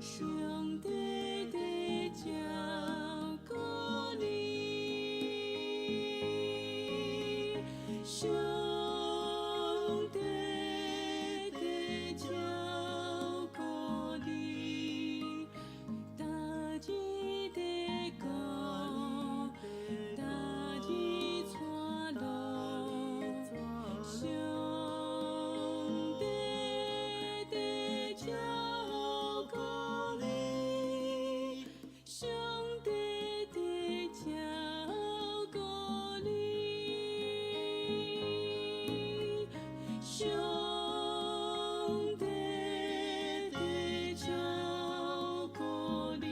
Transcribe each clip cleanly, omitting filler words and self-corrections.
上帝在照顧你，上帝在照顧你，大日在顧，大日帶路，上帝在照顧你，上帝在照顧你，上帝在照顧你，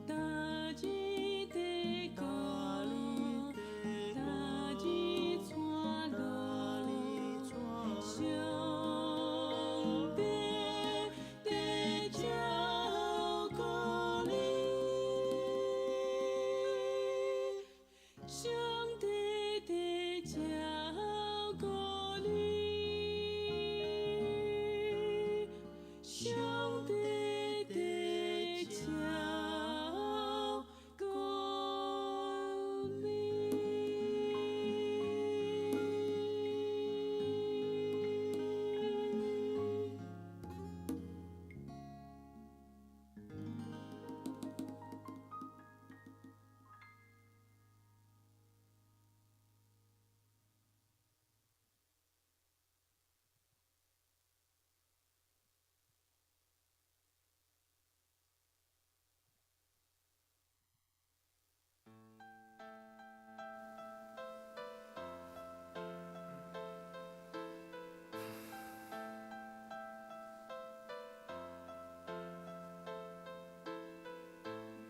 大日在顧，大日帶路，上帝在照顧你，上帝在照顧你，上帝在照顧你。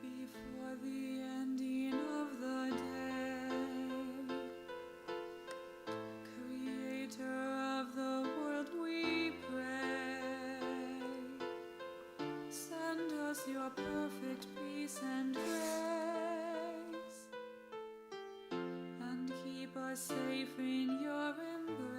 Before the ending of the day, Creator of the world, we pray, send us your perfect peace and grace, and keep us safe in your embrace.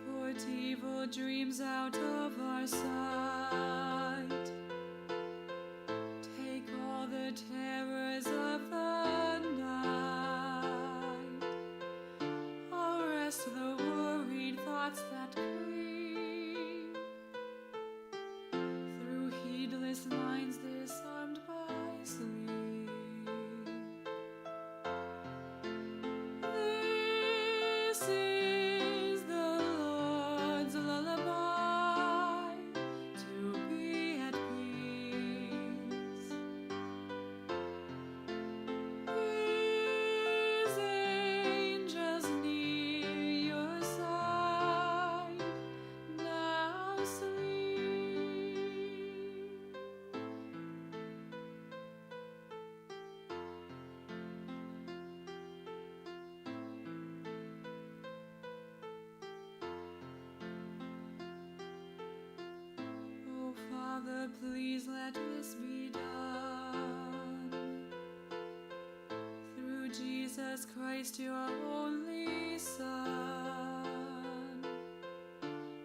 Put evil dreams out of our sight. Take all the terrors of the night. Arrest the worried thoughts that creep through heedless minds disarmed by sleep. This is the Lord's lullaby to be at peace. His angels near your side now sleep. Oh, Father, please let this be done through Jesus Christ, your only Son,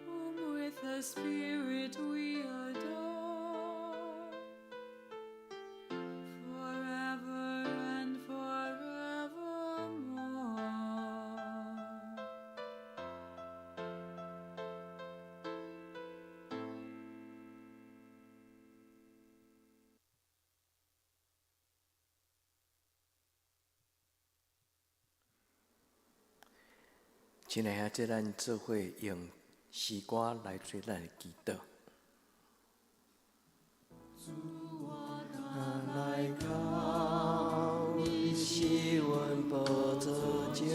whom with the Spirit we adore, forever and forevermore. 親愛的兄弟，咱做伙用詩歌來做咱的祈禱。主啊，來到，你是阮寶座前，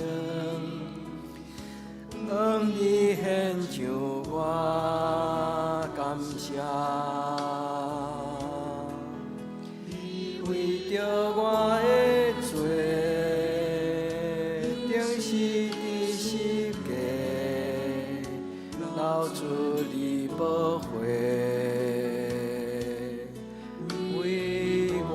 向你獻上我感謝。你為著我的罪，釘死佇十架，流出你寶血，為我。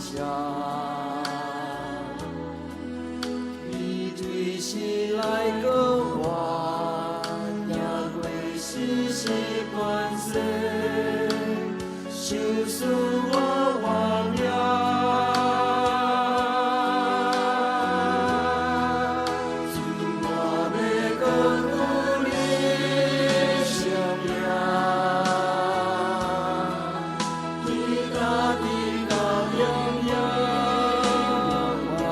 謝。你對死來閣活，贏過死是權勢，賞賜我活命。主，我欲閣顧你聖名，對大地到永永遠遠。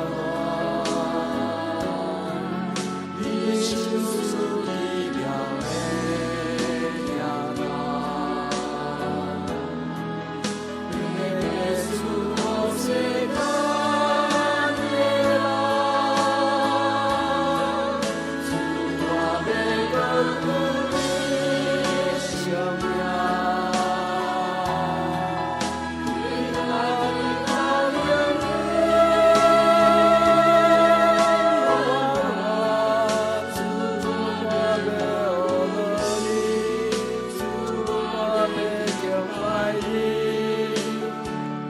你賞賜奇妙的疼痛，白白賜予世間的人。主，我欲閣顧你聖名，對大地到永永遠遠。主，我欲學你，主，我欲敬拜你，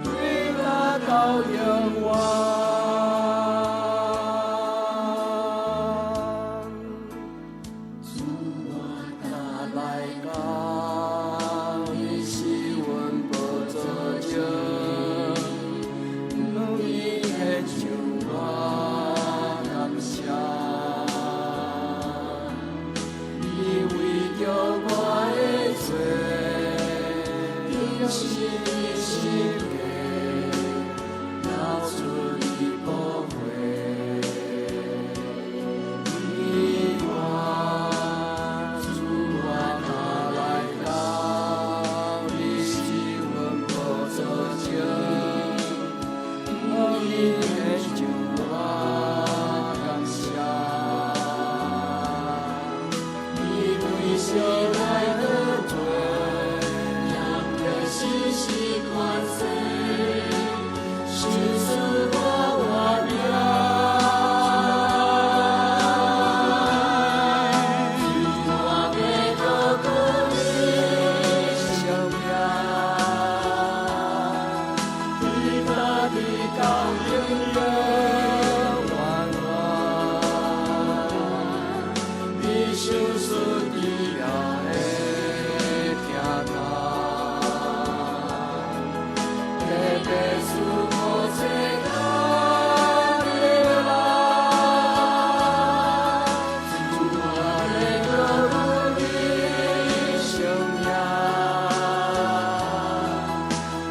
對大到永遠。主，我若來到，你是阮寶座前，你獻上我感謝。你為著我的罪，釘死十架，流出你寶血。你看，主，我若來到，你是阮寶座前，你獻上我感謝。你為惜來得罪，贏過死是權勢，賞賜我活命。主，我欲閣顧你聖名，對大地到永永遠遠。你賞賜奇妙的疼痛，白白賜予世間的人。主，我欲閣顧你聖名，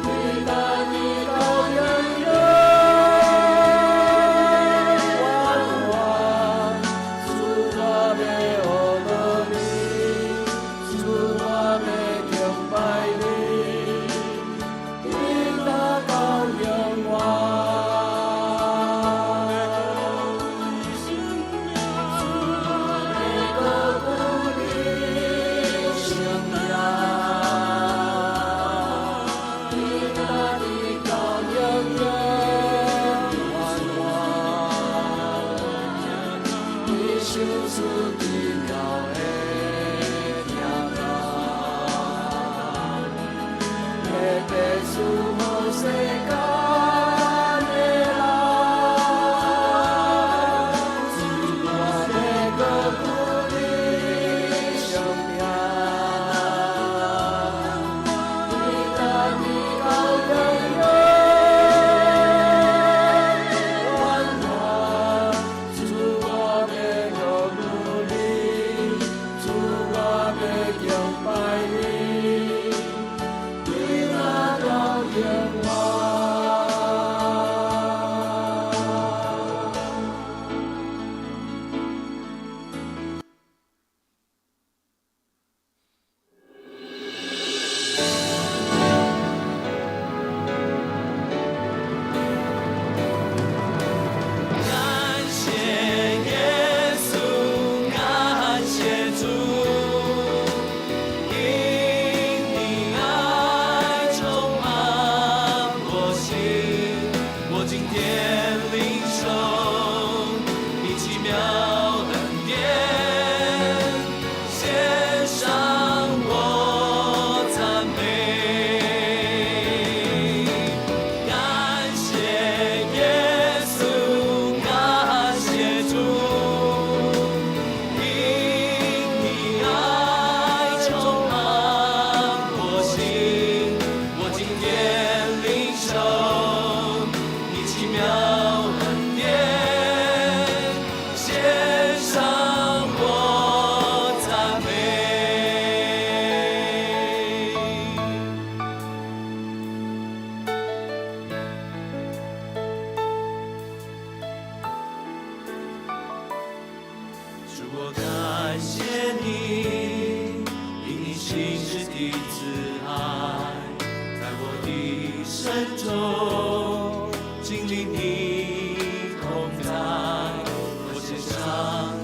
對大地到永永遠遠。主，我欲學你，主，我欲敬拜你，對大到永遠。主，我欲閣顧你聖名，對大地到永永遠遠。你賞賜奇妙的疼痛，白白賜予世間的人。主，我欲閣顧你聖名，對大地到永永遠遠。主，我欲閣顧你，主，我欲敬拜你，對大到永遠。感謝耶穌，感謝主，因你愛充滿我心，我今天領受你奇妙恩典，獻上我讚美。感謝我感謝你，因你信實的慈愛，在我的一生中經歷你同在，我獻上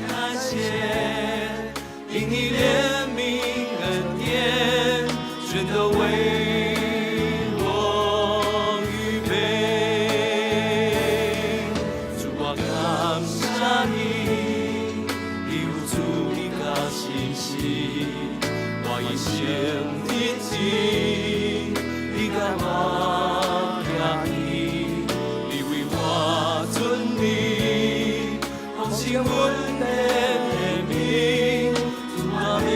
感謝，因你憐憫恩典，全都為我預備。主，我感謝你，你有主的甲信實，我一生日子，你共我行去，你為我準備豐盛恩典的面，主，我欲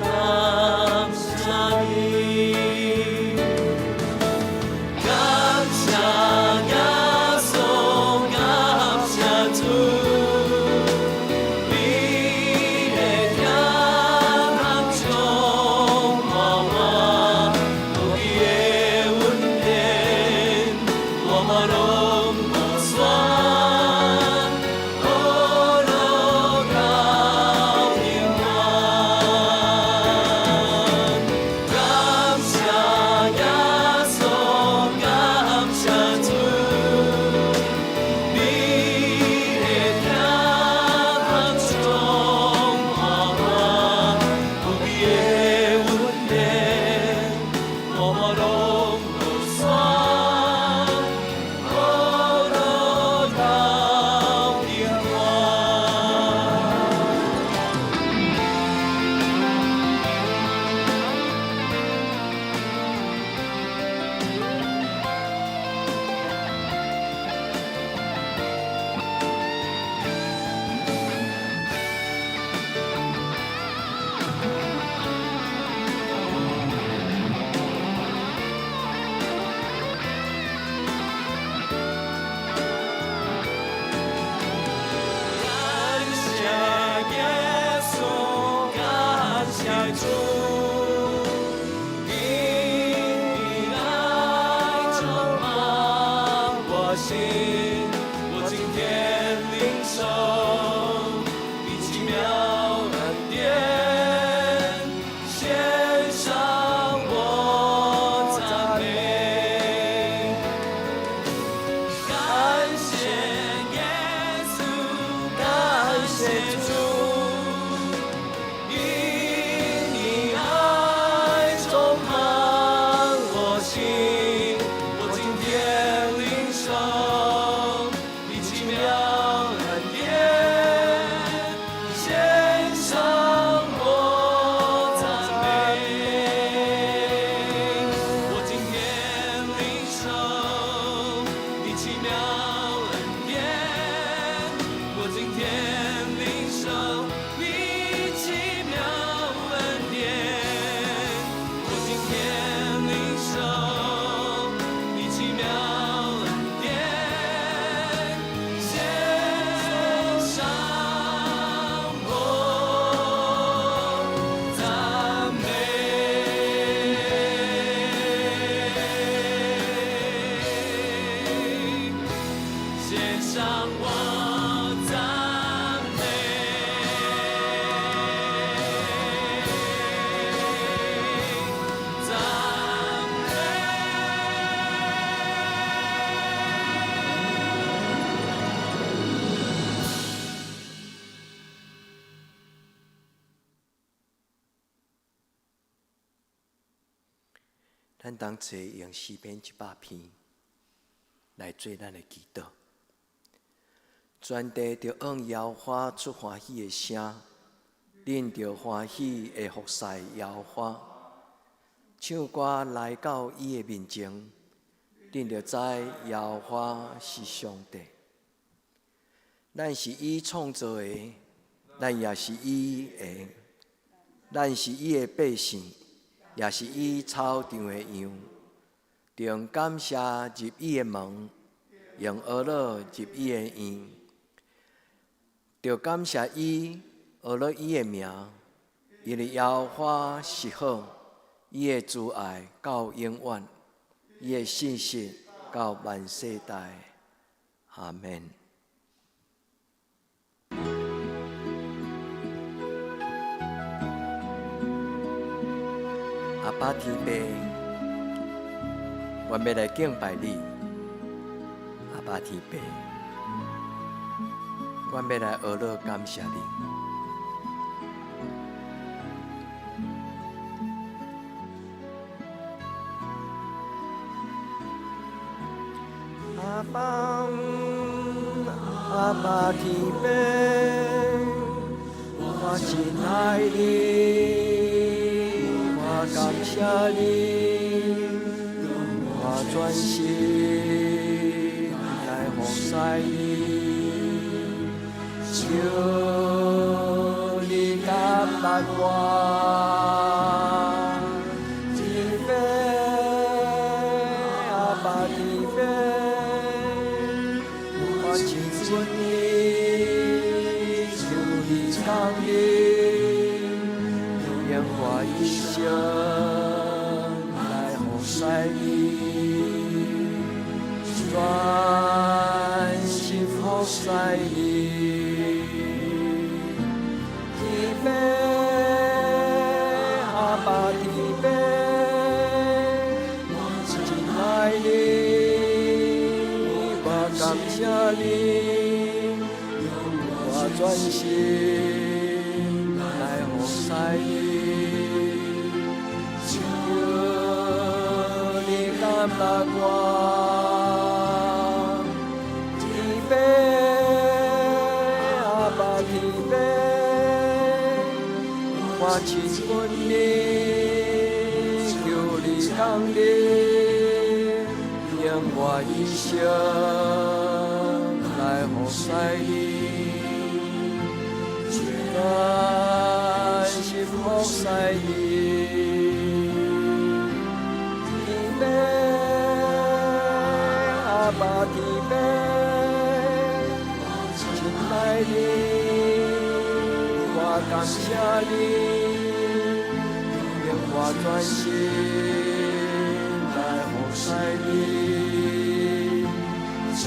感謝你。感謝耶穌，感謝主，你的疼痛充滿我，無比的恩典，我嘛攏無算，呵樂到永遠。感謝耶穌，感謝主，你的疼痛充滿我，無比的恩典，我嘛攏無算，呵樂到永遠。感謝耶穌，感謝主，因你愛充滿我心，我今天領受你奇妙恩典，獻上我讚美。感謝耶穌，感謝主，因你愛充滿我心，我今天領受你奇妙恩典，獻上我讚美。我今天領受你奇妙恩典，我今天領受你奇妙恩典，我今天領受你奇妙恩典，獻上我讚美。獻上我讚美。讚美。咱同齊用詩篇100篇來做咱的祈禱。全地著向耶和華出歡喜的聲，恁著歡喜的服侍耶和華，唱歌來到伊的面前，恁著知耶和華是上帝。咱是伊創造的，咱也是伊的，咱是伊的百姓，也是伊草場的羊。用感謝入伊的門，用呵樂入伊的院，著感謝伊，呵樂伊的名，因為耶和華是好，伊的慈愛到永遠，伊的信實到萬世代。阿門。爸天父，阮欲來敬拜你。阿爸天父，阮欲來呵咾感謝你。阿爸，阿爸天父，我真愛你，我感謝你，我專心來服侍你，求你感捌我。天父，阿爸天父，我親近你，求你降臨，用我一生來服侍你，專心服侍你。天父，阿爸天父，我真愛你，我感謝你，我專心來服侍你，求你感捌我。天父，阿爸天父，我親近你，求你降臨，用我一生來服侍你，專心服侍你。天父，阿爸天父，我真愛你，我感謝你，用我專心來服侍你，求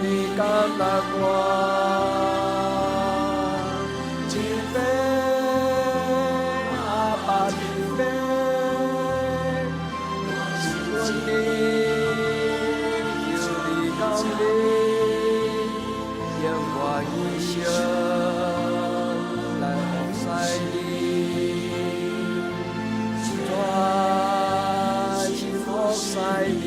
你感捌我。天父，阿爸天父，我親近你，求你降臨，用我一生來服侍你，專心服侍你。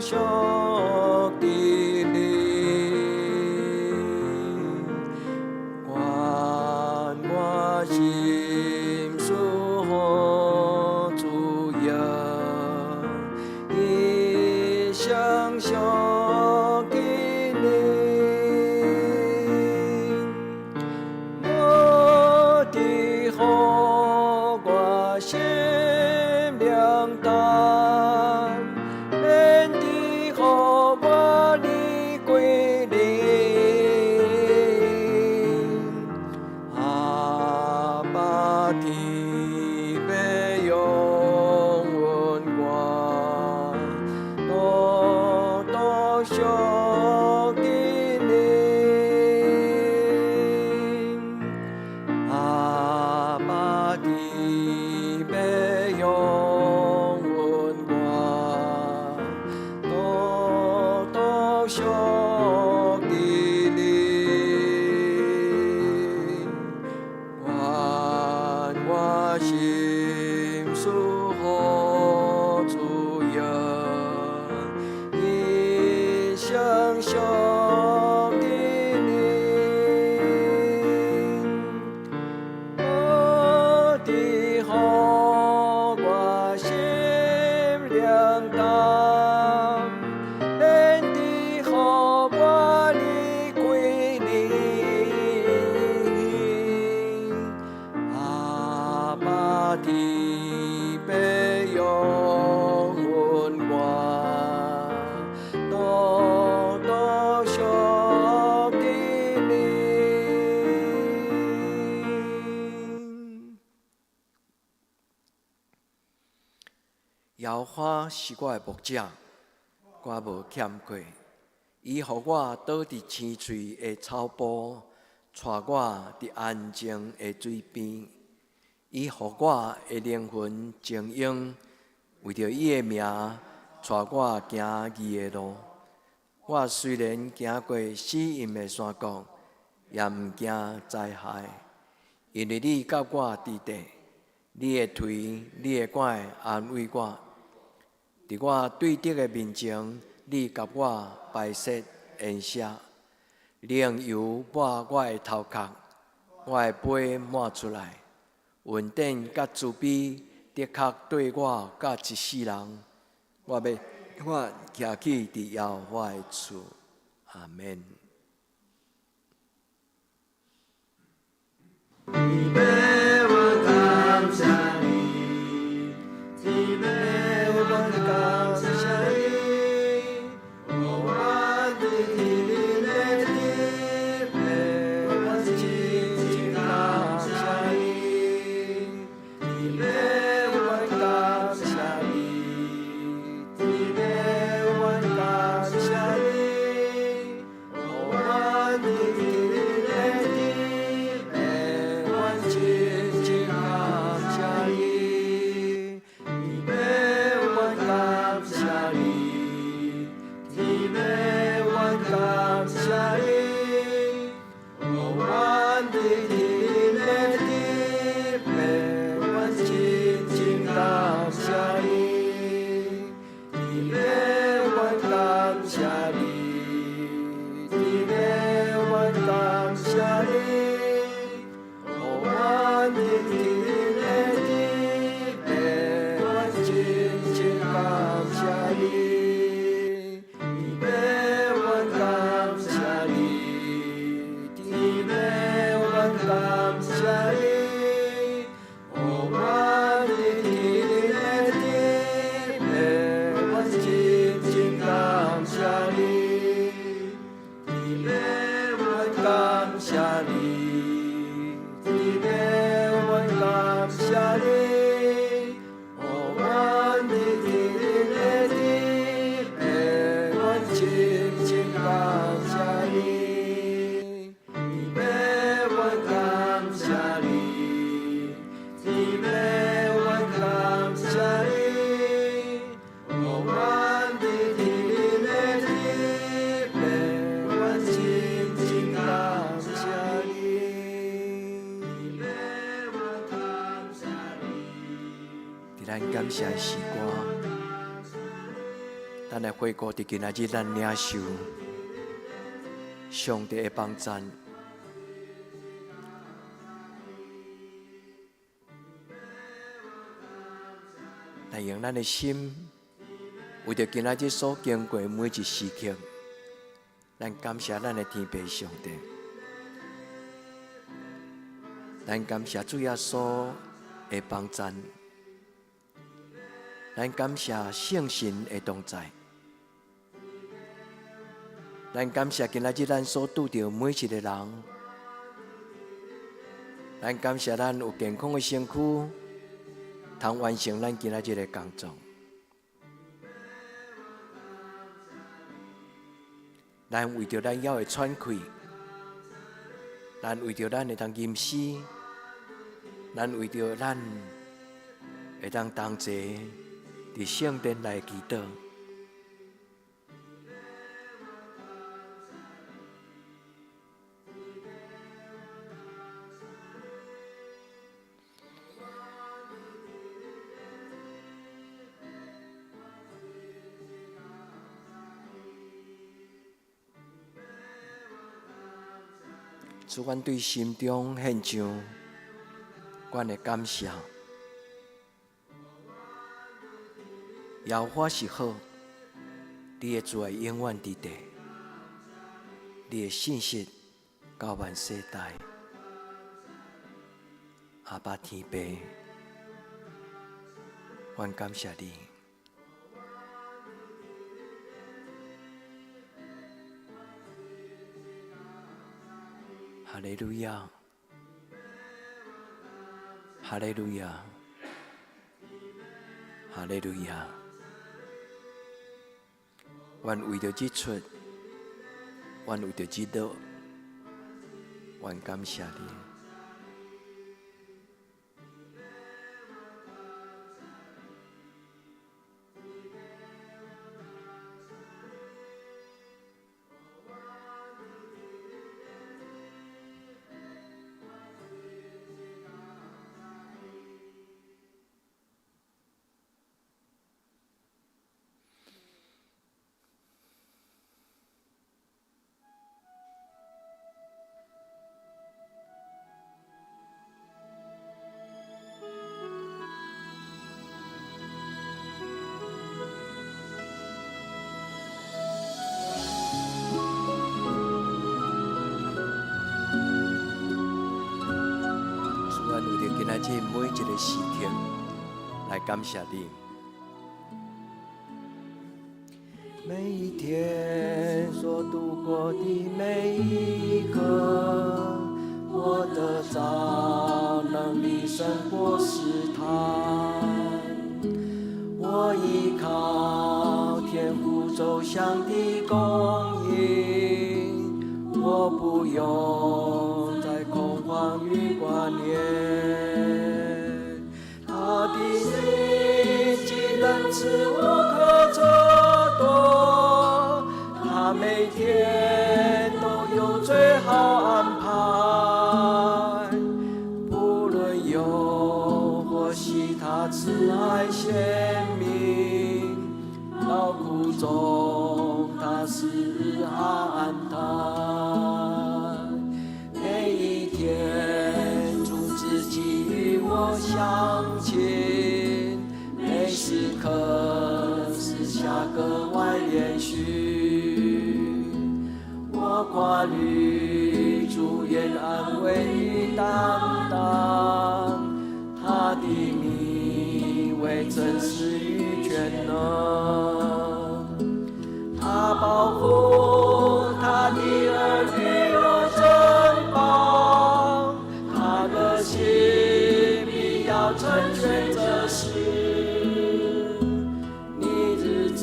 屬佇你，願我心事予主耶，一生屬佇你，無治予我心涼淡，免治予我離開你。阿爸天父容允我，獨獨屬佇你。阿爸天父容允我，獨獨屬佇你。願我心事予主耶，一生屬佇你。無治予我心涼淡，免治予我離開你。阿爸天父容允我，獨獨屬佇你。耶和華是我的牧者，我無欠缺。伊予我倒佇青翠的草埔，帶我佇安靜的水邊。伊予我的靈魂靜養，為著伊的名，帶我行義的路。我雖然行過死蔭的山谷，也毋驚災害，因為你佮我佇佇，你的槌、你的拐安慰我。佇我對敵的面前，你共我擺設筵席，你用油抹我的頭殼，我的杯滿出來。恩典佮慈悲的確綴我到一世人，我欲永遠徛起佇耶和華的厝。阿門。天父，我感謝你，天父，我感謝你，我願佇你的天父，我真真感謝你，天父，我感謝你，天父，我感謝你，我願佇你的天父，我真真感謝你，天父，我感謝你，天父，我感謝你，我願佇你的天父，我真真感謝你，天父，我感謝你，天父，我感謝你，我願佇你的天父，我真真感謝你，天父，我感謝你，天父，我感謝你，我願佇你的天父，我真真感謝你，天父，我感謝你，天父，我感謝你，我願佇你的天父，我真真感謝你，天父，我感謝你，天父，我感謝你，我願佇你的天父，我真真感謝你，天父，我感謝你。佇咱感謝的詩歌，咱咱來回顧佇今仔日咱領受上帝的幫贊，來用咱的心，為著今仔日所經過的每一時刻，咱感謝咱的天父上帝，咱感謝主耶穌的幫贊，咱感謝聖神的同在，咱感謝今仔日咱所拄著每一個人，咱感謝咱有健康的身軀，通完成咱今仔日的工作。咱為著咱猶會喘氣，咱為著咱會當吟詩，咱為著咱會當同齊佇聖殿內祈禱。主，阮對心中獻上阮的感謝。耶和華是好，你的慈愛永遠佇地，你的信實到萬世代。阿爸天父，阮感謝你。哈利路亞，哈利路亞，哈利路亞。阮為著日出，阮為著日落，阮感謝你。主，阮為著今仔日每一個時刻來感謝你。每一天所度過的每一刻，我得著能力勝過試探。我依靠天父周詳的供應，我不用再恐慌與掛念。他的心既仁慈無可測度，他每天都有最好安排。不論憂或喜，他慈愛顯明，勞苦中他賜安坦。每一天主自己與我相親，每時刻私下格外憐恤。我掛慮主願安慰與擔當，他的名為真實與全能。他保護他的兒女如珍寶，他的心必要成全這事。你日子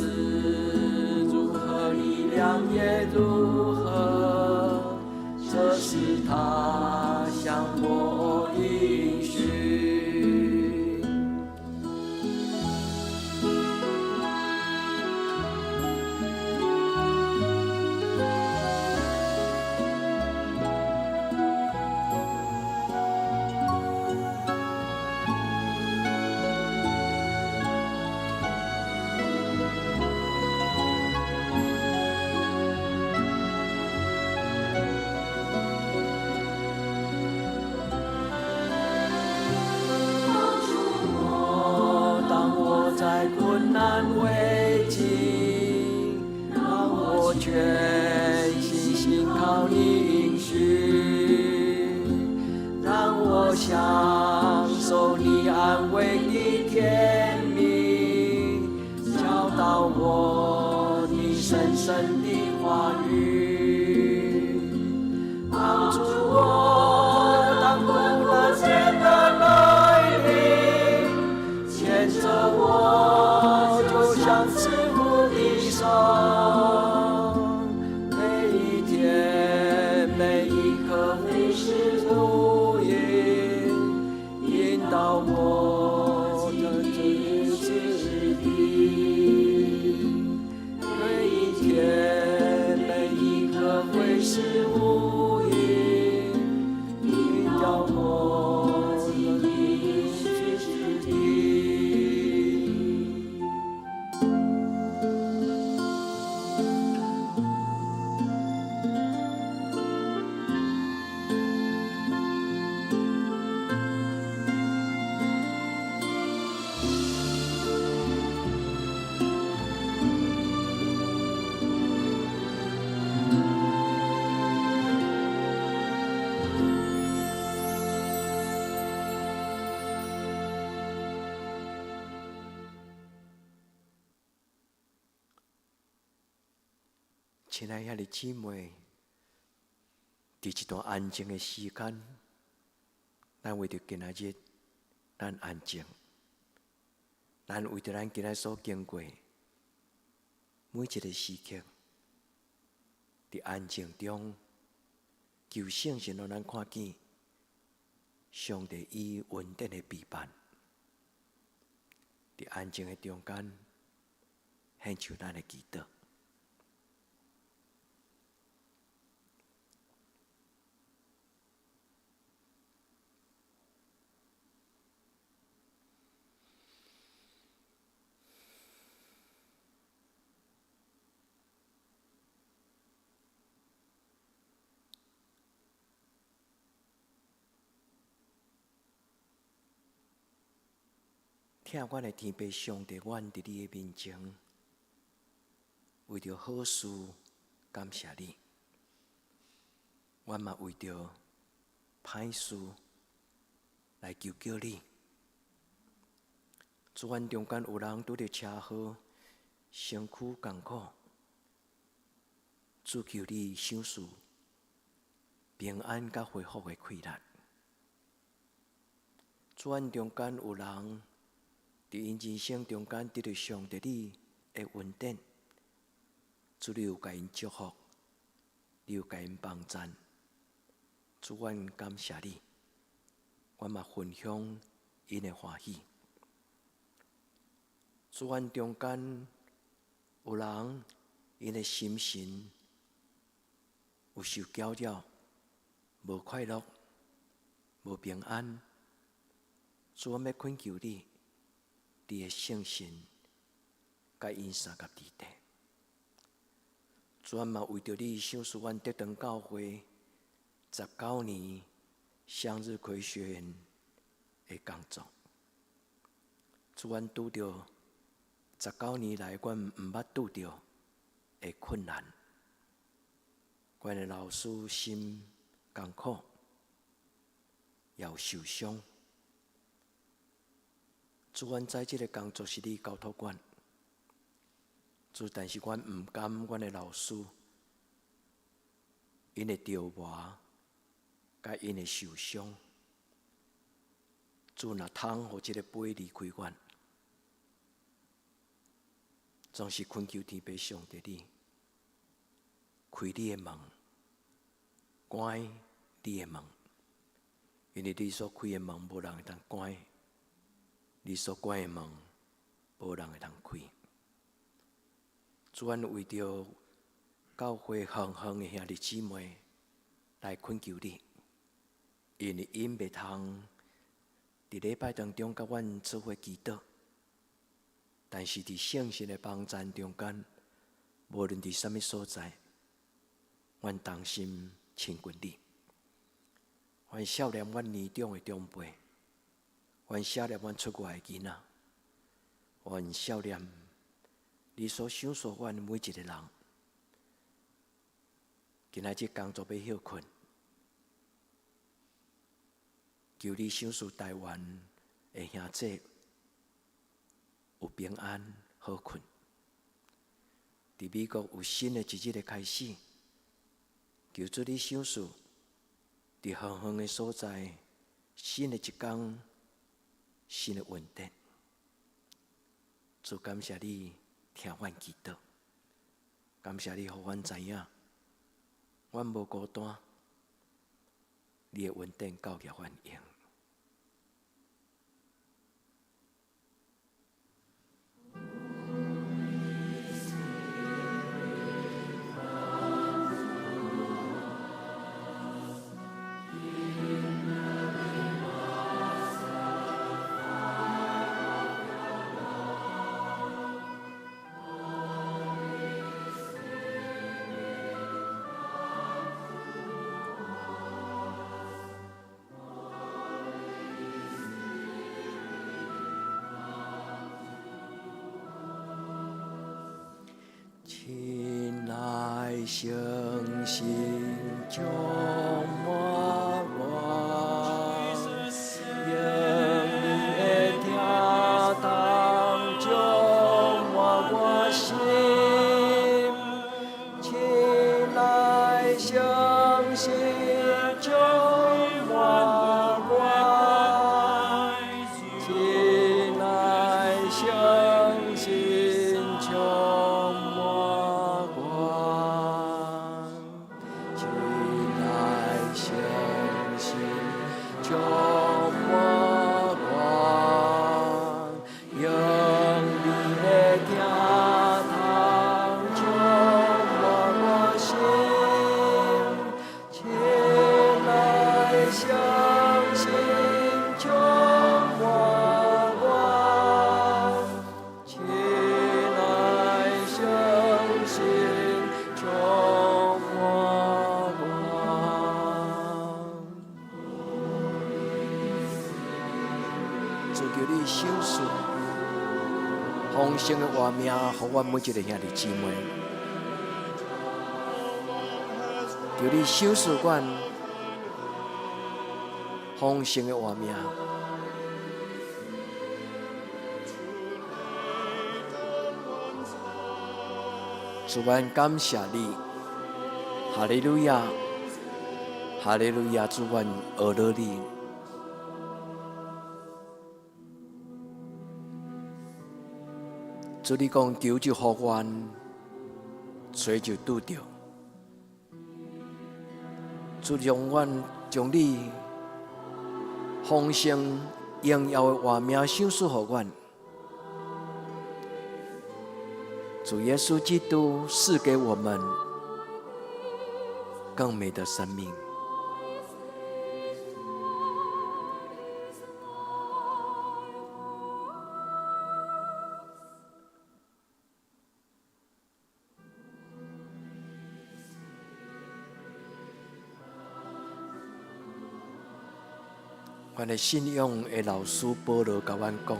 如何，力量也如何，這是他向我應許。全心信靠你應許，讓我享受你安慰的甜蜜，教導我你深深的話語，幫助我當苦難艱難來臨，牽着我就像慈父的手，每一天每一刻服侍主引，引導我的應許之地。每一天每一刻會是無影，引導我的應許之地。親愛兄弟姊妹，佇這段安靜的時間，咱為著今仔日，咱安靜；咱為著咱今仔所經過每一個時刻，佇安靜中，求聖神予咱看見上帝伊恩典的備辦。佇安靜的中間，獻上咱的祈禱。疼阮的天父上帝，阮佇你的面前，為著好事感謝你。阮嘛為著歹事來求叫你。主，阮中間有人拄著車禍，身軀艱苦，主求你賞賜平安佮恢復的氣力。主，阮中間有人佇𪜶人生中間得著上帝你的恩典，主你有共𪜶祝福，你有共𪜶幫贊。主，阮感謝你，阮嘛分享𪜶的歡喜。主，阮中間有人𪜶的心神有受攪擾，無快樂，無平安。主，阮欲懇求你，你的聖神共𪜶相佮佇底。主，阮嘛為著你賞賜阮德堂教會19年向日葵學園的工作。主，阮拄著19年來，阮毋捌拄著的困難。阮的老師心艱苦，也有受傷。主，阮知這个工作是你交託阮，主，但是阮毋甘阮的老師𪜶的折磨，佮𪜶的受傷。主若通予這个杯離開阮，總是懇求天父上帝你，開你的門，關你的門，因為你所開的門，無人會當關；你所關的門，無人會當開。主，阮為著教會遠遠的兄弟姊妹來懇求你，因為𪜶袂通佇禮拜當中佮阮做伙祈禱，但是佇聖神的幫贊中間，無論佇啥物所在，阮同心親近你。阮少年，阮年長的長輩，阮少年，阮出外的囡仔，阮少年，你所賞賜阮每一個人，今仔日工作欲歇睏，求你賞賜台灣的兄弟有平安好睏。佇美國有新的一日的開始，求主你賞賜佇遠遠的所在，新的一工，新的穩定。主感謝你聽阮祈禱，感謝你予阮知影，阮無孤單，你的恩典夠予阮用。親愛聖神充滿我，用你的疼痛充滿我心。親愛聖神充滿我，親愛聖神充滿我，親愛聖神充滿我，用你的疼痛充滿我心，親愛聖神充滿我，親愛聖神充滿我。主求你賞賜豐盛的活命，予阮每一個兄弟姊妹。求你賞賜阮豐盛的活命。主，阮感謝你，哈利路亞，哈利路亞，主，阮阿羅你。主，你講求就予阮，揣就拄著。主，讓阮將你豐盛榮耀的活命賞賜予阮。主耶穌基督賜給我們更美的生命。阮的信仰的老師保羅共阮講，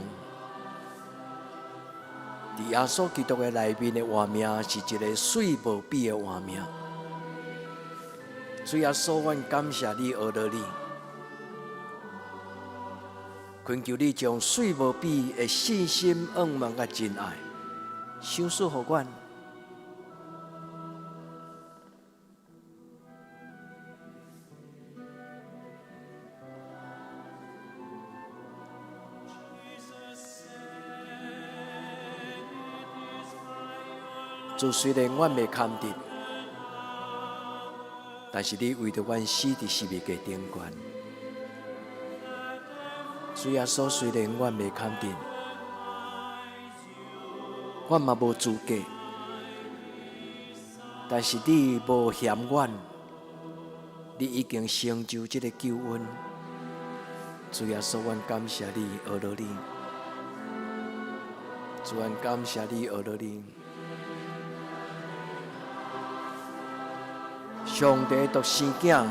佇耶穌基督的內面的活命是一个媠無比的活命。主耶穌，阮感謝你，阿羅你，懇求你將媠無比的信心、仰望佮真愛，賞賜予阮。主，雖然阮袂堪得，但是你為著阮死佇十字架頂懸。主耶穌，雖然阮袂堪得，阮嘛無資格，但是你無嫌阮，你已經成就這个救恩。主耶穌，阮感謝你，阿羅你。主，阮感謝你，阿羅你。上帝獨生囝，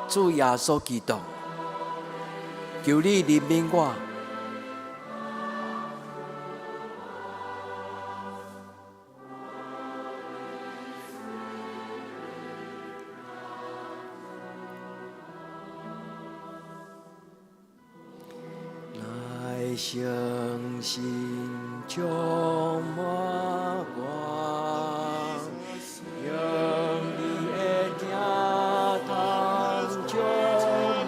主耶穌基督，求你憐憫我。聖神充滿我，用你的疼痛充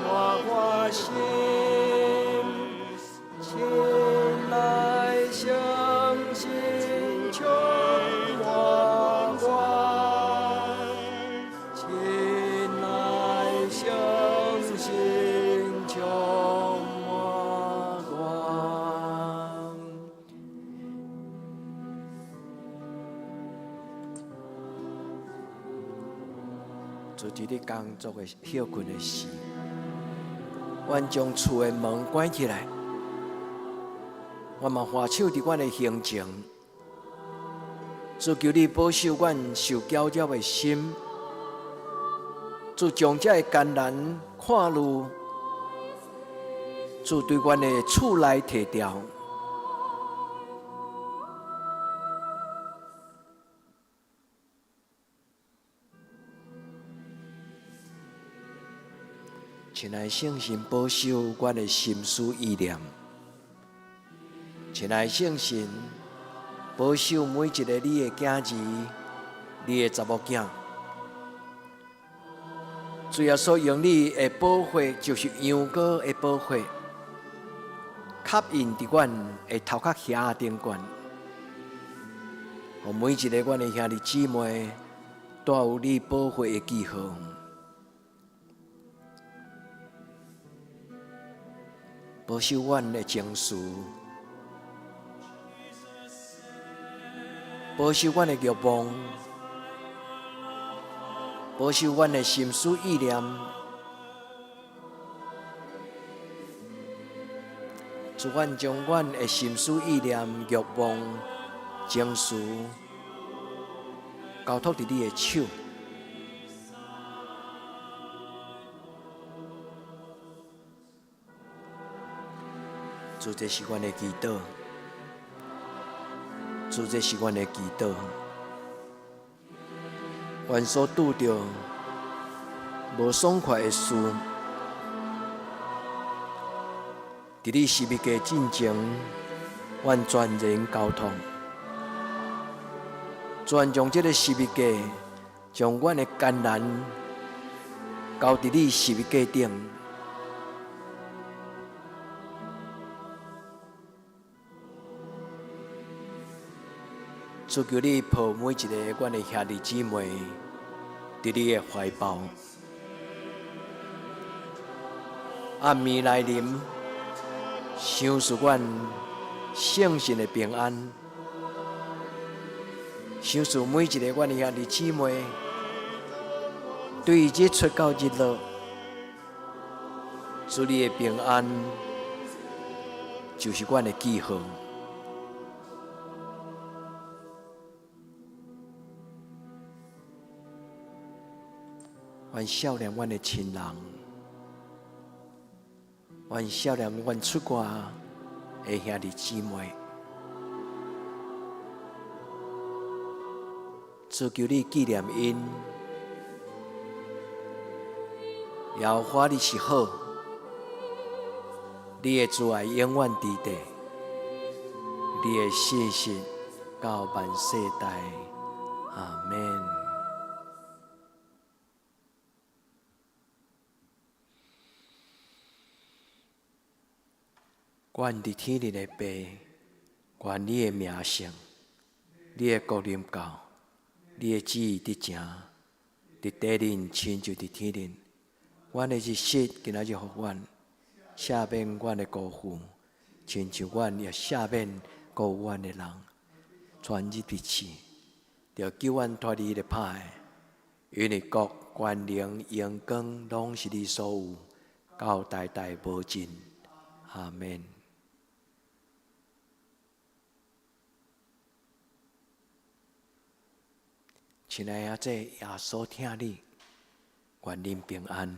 滿我心，親愛聖神充滿我，親愛聖神充滿我。做一日工作的歇睏的時，阮將厝的門關起來，我嘛還手佇阮的胸前，主求你保守阮受攪擾的心，主將這个艱難看慮，主對阮的厝內提掉。親愛聖神保守阮的心思意念，親愛聖神保守每一个你的囝兒、你的查某囝。主耶穌用你的寶血，就是羊羔的寶血，刻印佇阮的頭殼遐頂懸，予每一个阮的兄弟姊妹，帶有你寶血的記號。保守阮的情緒，保守阮的欲望，保守阮的心思意念。主，阮將阮的心思意念、欲望、情緒交託佇你的手。主，這是阮的祈禱。主，這是阮的祈禱。阮所拄著無爽快的事，佇你十字架進前，阮全然交託。全將這个十字架，將阮的艱難交佇你十字架頂。主求你抱每一个阮的兄弟姊妹佇你的懷抱。暗暝來臨，賞賜阮聖神的平安，賞賜每一个阮的兄弟姊妹，對日出到日落，主你的平安就是阮的記號。阮想念阮的親人，阮想念阮出外的兄弟姊妹，主求你紀念𪜶，耶和華你是好，你的慈愛永遠佇地，你的信實到萬世代，阿們。阮佇天頂的父，願你的名聖，你的國臨到，你的旨意得成，佇地頂親像佇天頂。阮的日食今仔日予阮，赦免阮的辜負，親像阮也赦免辜負阮的人。帶阮入試，著救阮脫離彼个歹的，因為國、權能、榮光，攏是你所有，到代代無盡。阿們。親愛的阿姐，耶穌疼你，願恁平安。